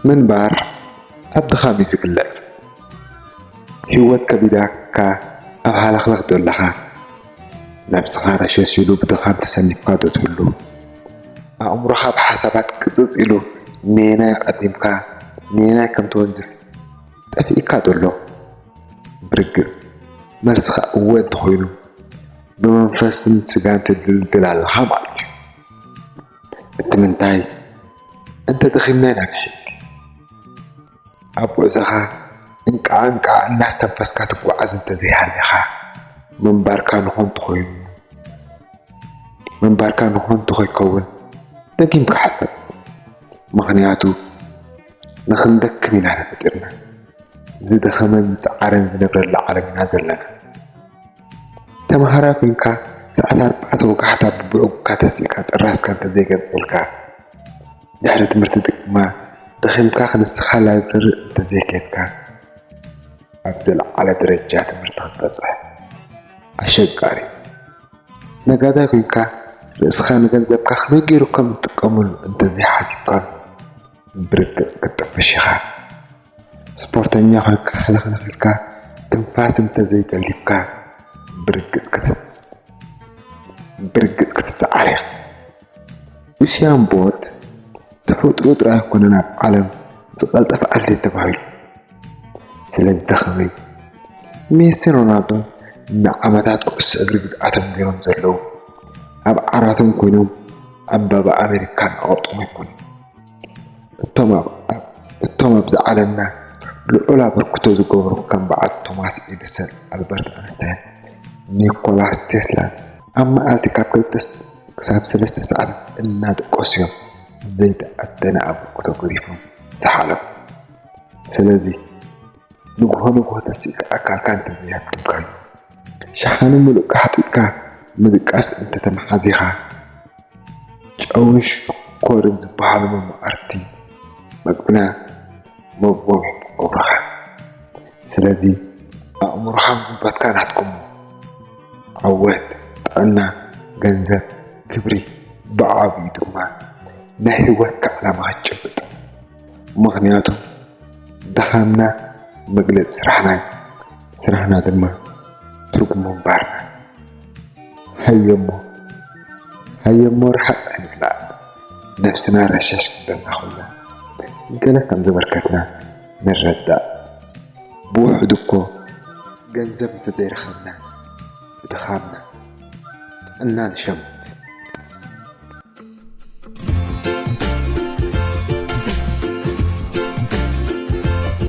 ምንባር ኣብ ድኻም እዩ ዝግለጽ። ህይወት ከቢዳካ ኣብ ሃለኽለኽ ዶ ኣለኻ? ነብስኻ ረሸሽ ኢሉ ብድኻም ተሰኒፍካ ዶ ትህሉ? ኣእምሮኻ ብሓሳባት ቅጽጽ ኢሉ ነየናይ ቀዲምካ ነየናይ ከም ትወንዝፍ ጠፊእካ ዶ ኣሎ? ብርግጽ መልስኻ እወ እንተኾይኑ፣ ብመንፈስን ስጋን ትድልድል ኣለኻ ማለት እዩ። እቲ ምንታይ፣ እንተ ደኺምና ኢና ንሕይል። ኣብ ጉዕዞኻ እንቃዕ እንቃዕ እናስተንፈስካ ትጓዓዝ እንተዘይሃሊኻ፣ ምንባርካ ንኾን ተኾይኑ፣ ምንባርካ ንኾን ተኾይከውን ደጊምካ ሓሰብ። ምኽንያቱ ንኽንደክም ኢና ተፈጢርና። ዝደኸመን ዝጸዓረን ዝነብረላ ዓለም ኢና ዘለና። ተምሃራይ ኮይንካ ሰዓት ኣርባዕተ ወጋሕታ ብብዕጉካ ተሲእካ ጥራስካ እንተዘይገንጸልካ፣ ድሕሪ ትምህርቲ ድማ ደኺምካ ክንስኻ ላይብረሪ እንተዘይከድካ፣ ኣብ ዝለዓለ ደረጃ ትምህርቲ ክትበጽሕ ኣሸጋሪ። ነጋዳይ ኮይንካ ርእስኻ ንገንዘብካ ከመይ ገይሩ ከም ዝጥቀመሉ እንተዘይሓሲብካን ብርግጽ ክትጥፍሽ ኢኻ። ስፖርተኛ ኮይንካ ሕልኽልኽ ኢልካ ትንፋስ እንተዘይገሊፍካ ብርግጽ ክትስ-፣ ብርግጽ ክትሰዓር ኢኻ። ዩሴን ቦልት ተፈጥሮ ጥራይ ኣይኮነን ኣብ ዓለም ዝቐልጠፈ ኣትሌት ተባሂሉ። ስለዚ ደኸመይ። ሜስን ሮናልዶን ንዓመታት ኩዕሶ እግሪ ግዝኣቶም ገይሮም ዘለዉ፣ ኣብ ዓራቶም ኮይኖም ዕምባባ ኣሜሪካ እናቐጠሙ ኣይኮኑን። እቶም ኣብ፣ ኣብ፣ እቶም ኣብዚ ዓለምና ልዑል ኣበርክቶ ዝገበሩ ከም በዓል ቶማስ ኤዲሰን፣ ኣልበርት ኣንስታይን፣ ኒኮላስ ቴስላን ኣብ መዓልቲ ካብ ክልተ ክሳብ ሰለስተ ሰዓታት እናደቀሱ እዮም ዘይተኣደነ ኣበርክቶ ገዲፎም ዝሓለፉ። ስለዚ ንግሆ ንግሆ ተሲእካ ኣካልካ እንተዘይሃብትምካዮ፣ ሸሓኒ ምሉእ ካሕጢጥካ ምድቃስ እንተተመሓዚኻ፣ ጨውን ሽኮርን ዝበሃሉ መማቕርቲ መግብና መግቦም እዮም ክገብሩኻ። ስለዚ ኣእምሮኻን ጉልበትካ ናትኩም። ዓወት፣ ጥዕና፣ ገንዘብ፣ ክብሪ፣ ብዓብዩ ድማ ናይ ህይወትካ ዕላማ ክትጭብጥ። ምኽንያቱ ድኻምና መግለጺ ስራሕና እዩ። ስራሕና ድማ ትርጉም ምንባርና። ሃየሞ፣ ሃየሞ ርሓጽ ኣይንብላ። ነብስና ረሻሽ ክብለና ከሎ፣ ገለ ከም ዘበርከትና ንረዳእ። ብውሑድ እኮ ገንዘብ እንተዘይረኸብና፣ ብድኻምና ጥዕና ንሸምት።